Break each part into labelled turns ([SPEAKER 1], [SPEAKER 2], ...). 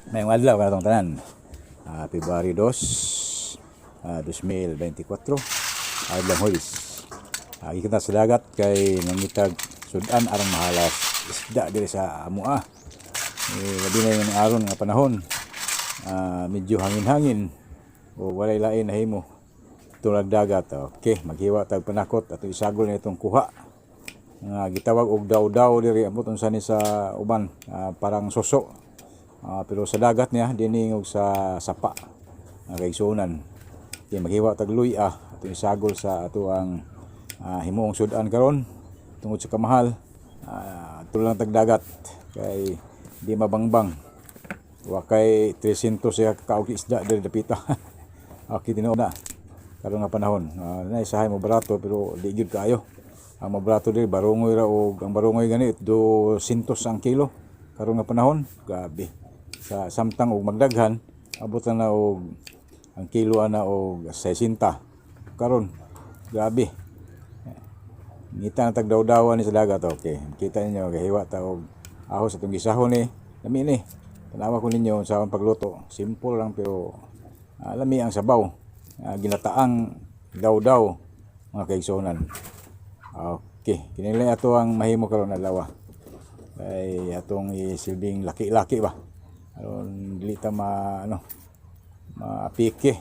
[SPEAKER 1] Maayong adlaw kanatong tanan. February 2, 2024. Adlaw Huwebes. Gikan ta sa dagat kay nangitag sudan aron mahalas isda diri sa amoa. Eh, labi na yung aron nga panahon. Medyo hangin-hangin o walay lain na himo tulad dagat. Okay, maghiwa tag panakot ato isagol na itong kuha nga gitawag og daw-daw diri, ambot unsa ni sa uban, parang suso. Pero sa dagat niya dinhi og sa sapa nga kaigsuonan. Okay, maghiwa tag luya ato isagol sa ato ang himuong sudan karon. Tungod sa kamahal, tulang tag dagat kay di mabangbang. Wa kay 300 siya kaog isda diri dapita. Okay, tinuod na karon nga panahon. Na isahay mo barato pero di gyud kaayo. Ang mabarato diri barungoy ra, og ang barungoy gani 200 ang kilo karon nga panahon. Grabe. Sa samtang og magdaghan, abot na og ang kilo ana og 60 karon. Grabe. Ngita na tag daw-dawan ni sa dagat. Okay. Kita ninyo gahiwa ta og ahos atong gisahon ni. Lami ni. Tanawa ko ninyo sa akong pagluto. Simple lang pero lami ang sabaw. Ginataang daw-daw, mga kaigsuonan. Okay, kini lang ato ang mahimo karon adlaw. Kay atong isilbing laki-laki ba. Aron dili ta ma ano maapike.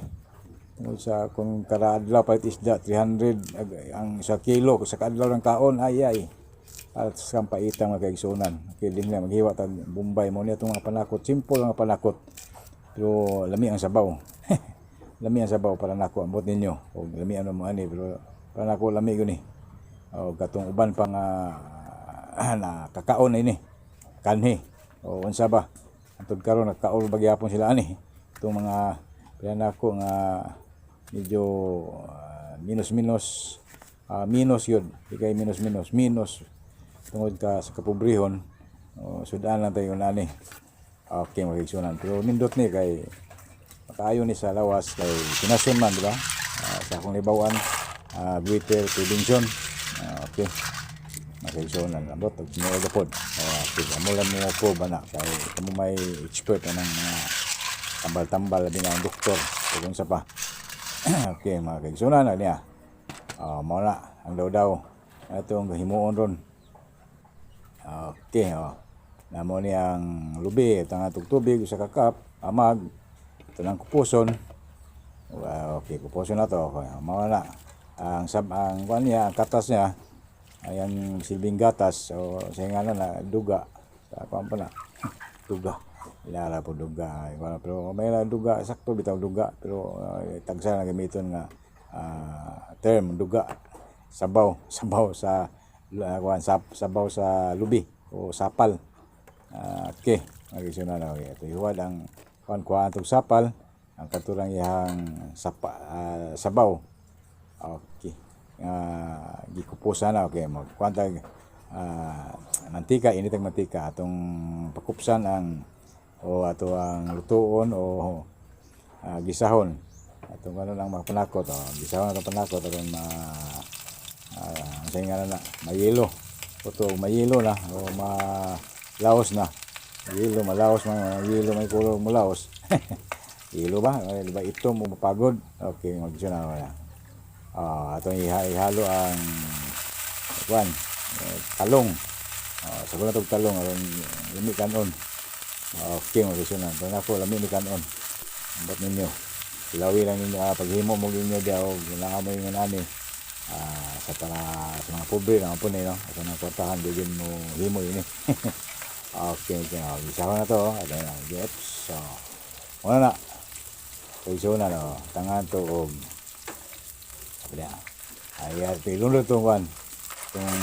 [SPEAKER 1] Tungod sa kung kada adlaw palit isda 300 ang sa kilo sa kaadlaw ng kaon, ay ay. At sa paitang, mga kaigsuonan. Okay, din lang maghiwa tag Bombay mo ni atong mga panakot, simple nga panakot. Pero lami ang sabaw. Lami ang sabaw para nako, ambot ninyo. Og lami ano mo ani, pero para nako lami gyud ni. O katong uban pa nga na kakaon na ini. Kanhi. O unsa ba? Antod karon nagkaon ba gyapon sila ani. Itong mga pila nako nga medyo minus minus, minus yun. Di kay minus minus minus tungod ka sa kapobrehon. O, sudan lang tayo ani. Okay, mga kaigsuonan. Pero nindot ni kay makaayo ni sa lawas kay sinasyon man, di ba? Sa akong libawan, goiter prevention. Okay. Mga kaigsuonan, ambot og tinuod pod. Okay, amo lang mo ko ba na kay kamo may expert anang mga tambal-tambal, labi na ang doktor ug unsa pa. Okay, mga kaigsuonan, ano niya. Mao na ang daw-daw atong himuon ron. Okay, oh. Namo ni ang lubi, tanga tubig sa kakap, amag, ito lang kupuson. Okay, kupuson na to. Okay, mao na. Ang kuan niya, ang katas niya, ayan silbing gatas. So, sa nga na na duga. Sa kuan pa na. Duga. Ilara po duga. Ay, kuan, pero may na duga, sakto bitaw duga. Pero tagsa na gamiton nga term duga. Sabaw, sabaw sa kuan, sabaw sa lubi o sapal. Okay, mag na okay. Ito hiwad ang kuan kuan atong sapal, ang katurang iyang sapa, sabaw. Okay. Gikupusan na, okay, magkuan tag mantika, init ang mantika atong pakupsan ang o ato ang lutuon o gisahon. Atong ano lang mga panakot, oh, gisahon atong panakot aron ma sa nga na mayelo. O to mayelo na o malaos na. Yelo, malaos man, yelo may kulong mulaos. Yelo ba? Ay, di ba ito mo mapagod? Okay, mag na wala. Atong ihalo ang kuan, talong. Sa na tog talong aron lami kanon. Okay, mag na. Pero nako lami ni kanon. Ambot ninyo. Ilawi lang ninyo paghimo mo ninyo diha og naa mo yung ani sa para sa mga pobre na po ni no, sa mga kwartahan di mo himo ini. Okay. Oh, gisahon na to. Ayan na, gets. So, una na. So, na no. Tangan to og sabi niya. Ay, ilunod itong kwan. Itong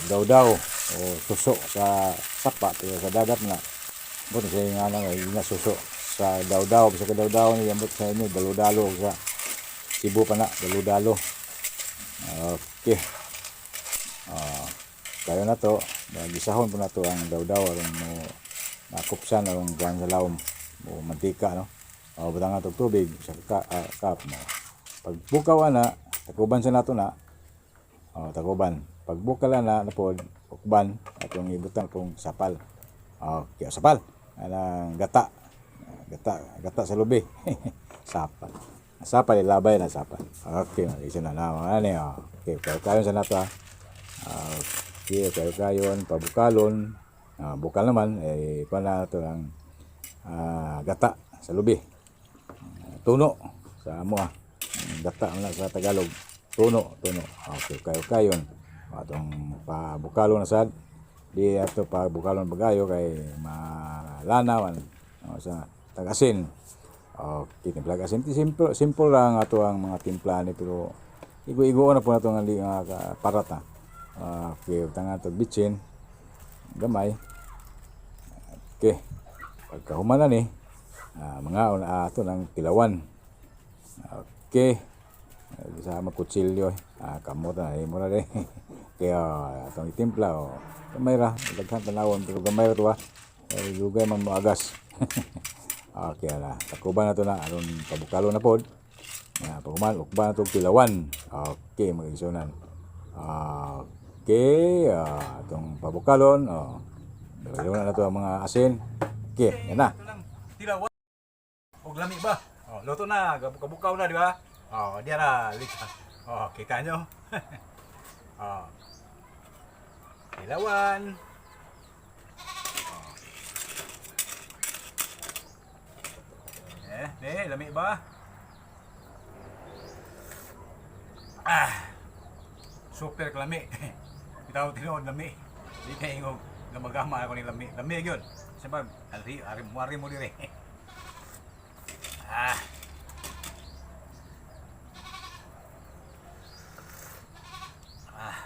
[SPEAKER 1] daw-daw o suso sa sapa pero sa dagat na. But sa nga na nga suso sa daw-daw, sa daw-daw ni ambot sa inyo dalo-dalo sa Cebu pa na, dalo-dalo. Okay. Kayo na to, gisahon po na to ang daw-daw aron mo nakupsan aron kuan sa lawom o mantika no. O butang nga tubig sa cup mo. Pagbukaw ana, takuban sa nato na. O takuban. Pagbukal na na pod, ukban atong ibutang tong sapal. Okay, sapal. Anang gata. Gata, gata sa lubi. Sapal. Sapal, ilabay na sapal. Okay, isa na na mga ani. Oh. Okay, kayo sa nato ah. Okay, kayo kayon, pabukalon. Ah, bukal naman, eh, kuha na ito ang gata sa lubi. Tuno sa amo ah. Ang gata man na sa Tagalog. Tuno, tuno. Okay, kayo kayon. Atong pabukalon na sad. Di ato pabukalon bagayo kay malanawan o, sa tagasin. Okay, timpla asin. Simple, simple lang ato ang mga timpla ni pero igo-igo na po na ito nga parata. Okay, tanga ito bitsin. Gamay. Okay. Pagkahuman na ni, mga una ato ng tilawan. Okay. Sa kutsilyo eh. Kamot na mo na rin. Kaya atong itimpla oh. Gamay ra, daghan tanawon pero gamay ra to ah. Eh, dugay man moagas. Okay na. Takuban na to na aron pabukalo na pod. Na paghuman ukban na to tilawan. Okay, mga igsunan. Okay, atong pabukalon oh. Dalawa na to ang mga asin. Okay, yan na. Tilawan. Og lami ba? Oh, luto na, kabukaw na, di ba? Oh, diya na, lika. Oh, kita nyo? Oh. Tilawan. Oh. Eh, eh, lami ba? Ah. Super lami. Bitaw tinuod lami. Di kay ingog gamagama ako ni lami. Lami gyud. Sabag, ari ari mo ari mo dire. Ah. Ah.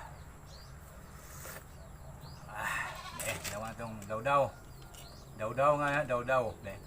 [SPEAKER 1] Ah, eh, dawa itong dawdaw. Dawdaw nga, dawdaw. Eh.